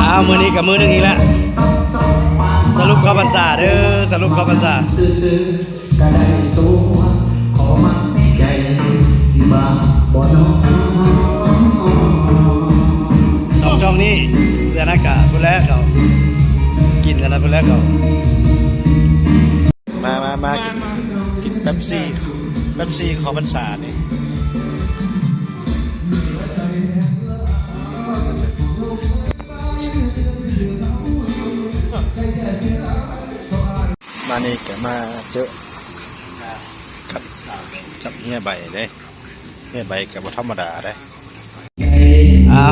ອ້າວ ມື້ນີ້ກໍມື້ໜຶ່ງອີກແລ້ວ ສະຫຼຸບເຂົ້າພັນສາເດີ້ ສະຫຼຸບເຂົ້າພັນສາ. ສອງຊ່ອງນີ້ ເຮືອນອາກາດພຸ້ນແຫຼະເຂົາ ກິນກັນນະພຸ້ນແຫຼະເຂົາ. ມາ ມາ ມາ ມາ ກິນ ມາ ກິນເປັບຊີ ເປັບຊີເຂົ້າພັນສານີ້. ມານີ້ກໍມາເຈີກັບ ກັບເຮຍໃບເດ້ ເຮຍໃບກໍບໍ່ທຳມະດາເດ້. ອ່າ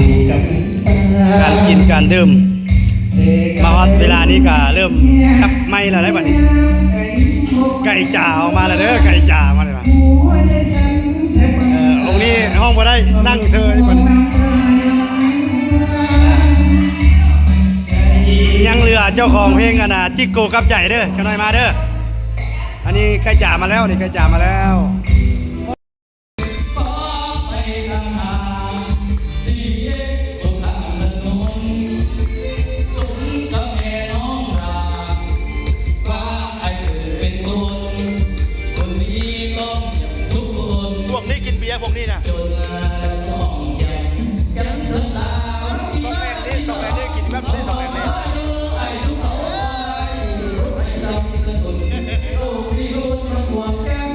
ການກິນການດື່ມ ມາຮອດເວລານີ້ກໍເລີ່ມຈັບໄມ້ແລ້ວໄດ໋ບັດນີ້ ໄກ່ຈາອອກມາແລ້ວເດີ້ ໄກ່ຈາມາແລ້ວ. ເອີ ອົງນີ້ຮ້ອງບໍ່ໄດ້ ນັ່ງເຊີຍບັດນີ້. ຍັງເຫຼືອເຈົ້າຂອງເພງ ອັນນ່າ ຈິກໂກກັບໃຈເດີ້ ຈັກໜ້ອຍມາເດີ້. ອັນນີ້ໄກ່ຈາມາແລ້ວ ນີ້ໄກ່ຈາມາແລ້ວ. ພວກນີ້ກິນເບຍ ພວກນີ້ນະ. ສອງແມ່ນີ້ ສອງແມ່ນີ້ກິນເປັບຊີ ສອງແມ່ນີ້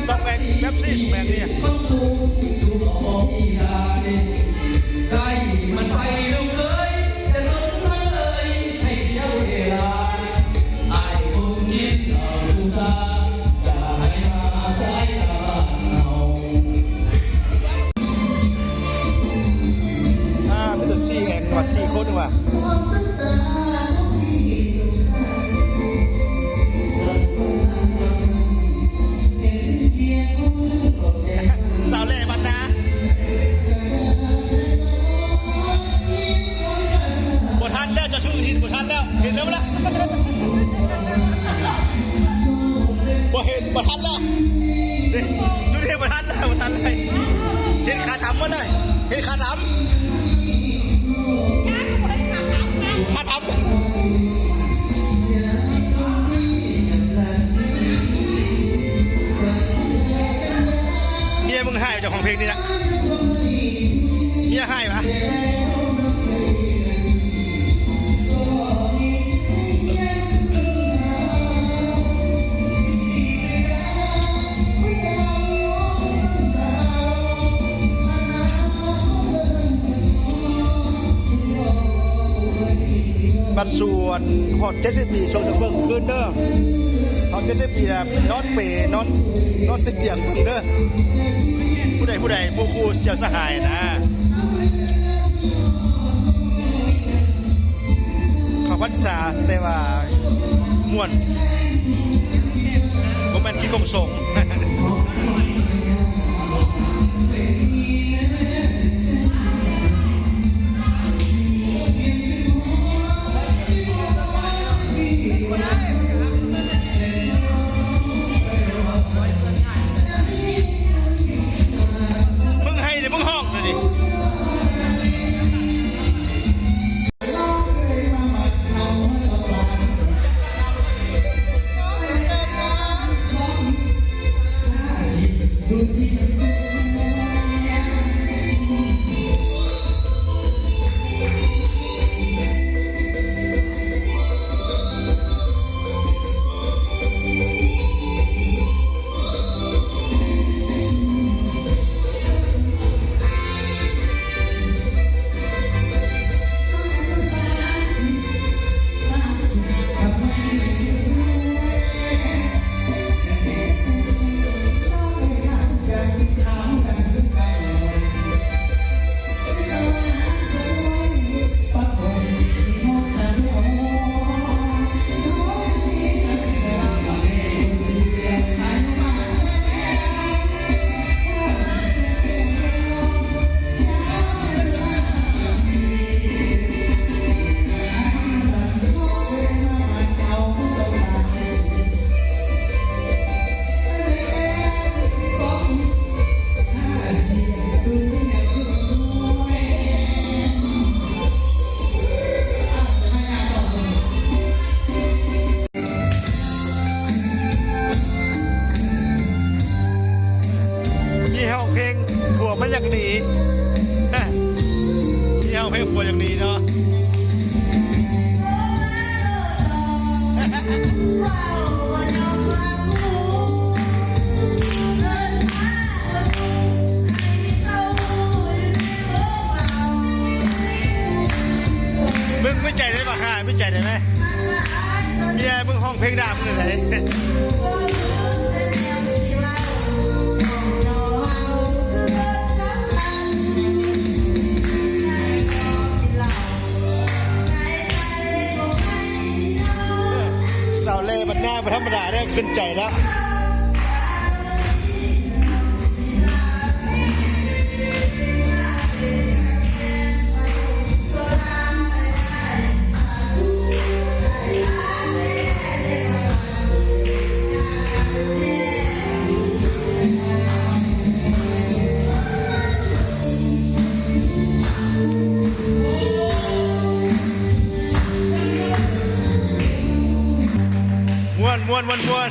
ສອງແມ່ກິນເປັບຊີ ສອງແມ່ນີ້. ອ່າ ມີແຕ່ສີ່ແອງວ່າ ສີ່ຄົນວ່າ. ສາວແຫຼບ້ານນາ ບໍ່ທັນແລ້ວ ຈະຖືຫີນບໍ່ທັນແລ້ວ ເຫັນແລ້ວບໍ່ລະ? ບໍ່ເຫັນ ບໍ່ທັນແລ້ວ ຈຸດນີ້ບໍ່ທັນແລ້ວ ບໍ່ທັນແລ້ວ. ເຫັນຂາດຳໝົດເລີຍ ເຫັນຂາດຳ ຂາດຳ. ເມຍມຶງຮ້າຍ ເຈົ້າຂອງເພງນີ້ນະ ເມຍຮ້າຍຫວາ? ບັດສວນຮອດເຈັດສິບປີ ເຊີນເບິ່ງຄືນເດີ້. ຮອດເຈັດສິບປີແລ້ວ ນອນເປ ນອນ ນອນຕິດຕຽງເບິ່ງເດີ້. ຜູ້ໃດ ຜູ້ໃດ ຜູ້ຄູ່ສ່ຽວສະຫາຍນະ. ເຂົ້າພັນສາ ແຕ່ວ່າມ່ວນ ບໍ່ແມ່ນກິນຂອງສົງ. ມຶງໄຫ້ເດ້ ມຶງຮ້ອງເດ້. ໃຈໄດ້ບໍ່ຄ່າ? ມີໃຈໄດ້ໄໝ? ເມຍມຶງຮ້ອງເພງດ່າມຶງໄດ້ໃດ? ສາວເລ່ບັດນາບໍ່ທຳມະດາເດີ້ ຂຶ້ນໃຈແລ້ວ. ມ່ວນ ມ່ວນ ມ່ວນ ມ່ວນ.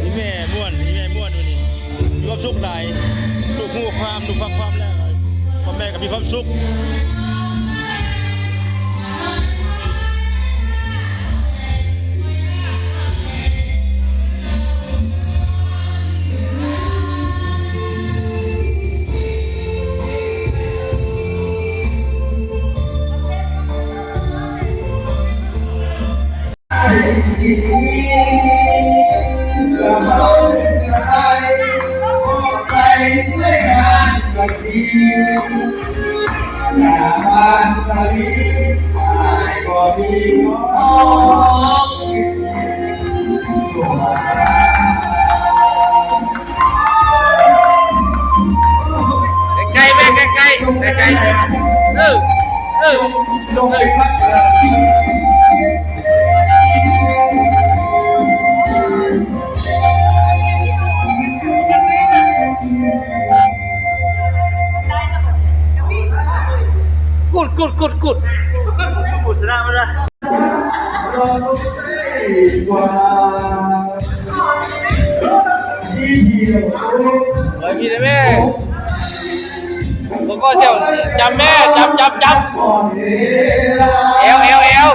ອີແມ່ມ່ວນ ອີແມ່ມ່ວນມື້ນີ້ ມີຄວາມສຸກຫຼາຍ. ລູກຮູ້ຄວາມ ລູກຟັງຄວາມແລ້ວ ພໍ່ແມ່ກໍມີຄວາມສຸກ. ໃກ້ໆ ເອີ ເອີ ເອີ ກຸດ ກຸດ ກຸດ ກຸດ ຜູ້ຊະນະມາລະ. ເອີ ພີ່ໄດ້ແມ່ ບໍ່ກໍສຽວ ຈຳແມ່ ຈຳ ຈຳ ຈຳ ແອວ ແອວ ແອວ.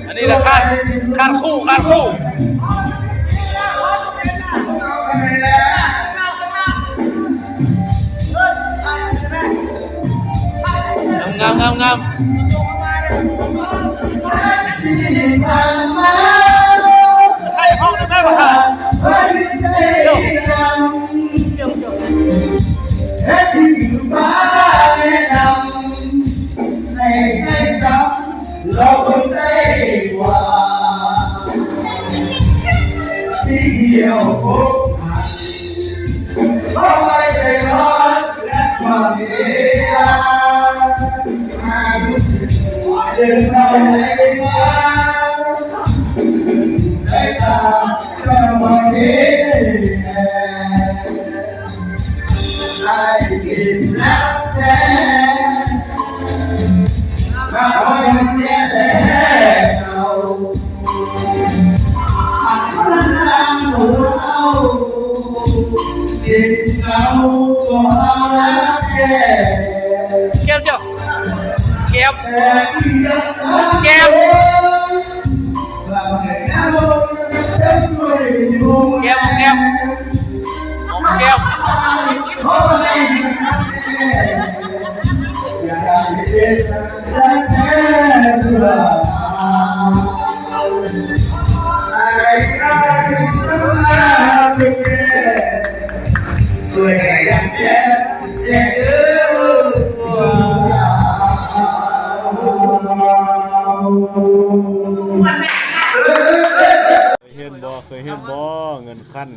ອັນນີ້ລະຂາດ ຂາດຄູ່ ຂາດຄູ່. ງາມ ງາມ ງາມ ງາມ. ແກ້ວເຈົ້າ ແກ້ວ ແກ້ວ ແກ້ວ ແກ້ວ ແກ້ວ. ເຫັນບໍ່? ເຄີຍເຫັນບໍ່? ເງິນຂັນ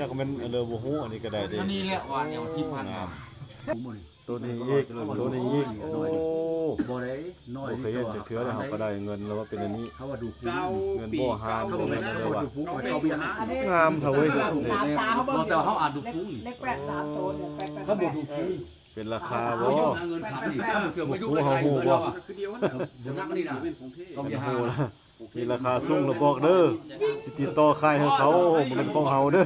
ຈັກແມ່ນ ເອີ ບໍ່ຮູ້ ອັນນີ້ກໍໄດ້ເດ້. ອັນນີ້ແຫຼະວ່າແນວທີ່ຜ່ານມາ ໂຕນີ້ອີກ ໂຕນີ້ອີກ. ໂອ້ ບໍ່ໄດ້ນ້ອຍ ບໍ່ເຄີຍເຫັນຈັກເທື່ອເດ້. ເຮົາກໍໄດ້ເງິນແລ້ວວ່າເປັນອັນນີ້ ເຂົາວ່າດູ ເງິນບໍ່ຫານ ເຂົາບໍ່ ເງິນ ເຂົາບໍ່ດູ ເຂົາບໍ່ຫານ. ງາມເທົ່າເວີຍ ແຕ່ເຮົາອາດດູ ເລກແປດສາມໂຕ ເຂົາບໍ່ດູ ເປັນລາຄາບໍ່? ເຂົາຢູ່ຫາເງິນຂັນນີ້ ເຂົາບໍ່ເຊື່ອວ່າຢູ່ໄກໆ ເຂົາວ່າ ບໍ່ນັກນີ້ນະ ເຂົາບໍ່ຫານ. ມີລາຄາສູງລະບອກເດີ ຊິຕິດຕໍ່ຂາຍໃຫ້ເຂົາ ບໍ່ແມ່ນຂອງເຮົາເດີ.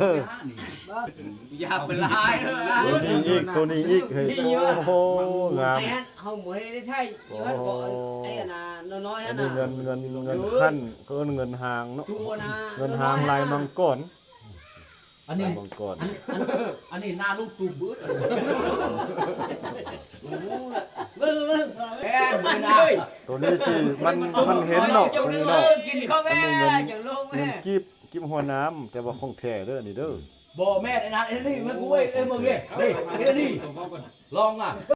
ຢ່າໄປຫຼາຍເດີ ໂຕນີ້ອີກ ໂຕນີ້ອີກ ເຮີ້ຍ. ໂອ້ໂຫ ງາມ. ເຮົາບໍ່ໄດ້ໃຊ້ຢູ່ຫັ້ນບໍ່ ໄອ້ອັນນ່ານ້ອຍໆ ອັນນີ້ເງິນ ເງິນ ເງິນຂັນ ເຂົາເອີ້ນເງິນຫາງເນາະ ເງິນຫາງລາຍມັງກອນ. ອັນນີ້ ມັງກອນ ອັນ ອັນ ອັນນີ້ໜ້າລຸງຕູບເບີດ. ເບິ່ງ ເບິ່ງ ແມ່ນເລີຍນະ. ໂຕນີ້ຊິ ມັນ ມັນເຫັນເນາະ ໂຕນີ້ເນາະ. ອັນນີ້ເງິນ ເງິນກີບ ກີບຫົວນ້ຳ ແຕ່ວ່າຂອງແທ້ເດີ ອັນນີ້ເດີ. ບໍ່ແມ່ນ ອັນນັ້ນ ອັນນີ້ ເບິ່ງເວີຍ ເອີ ເບິ່ງເວີຍ ນີ້ ອັນນີ້ ລອງມາ.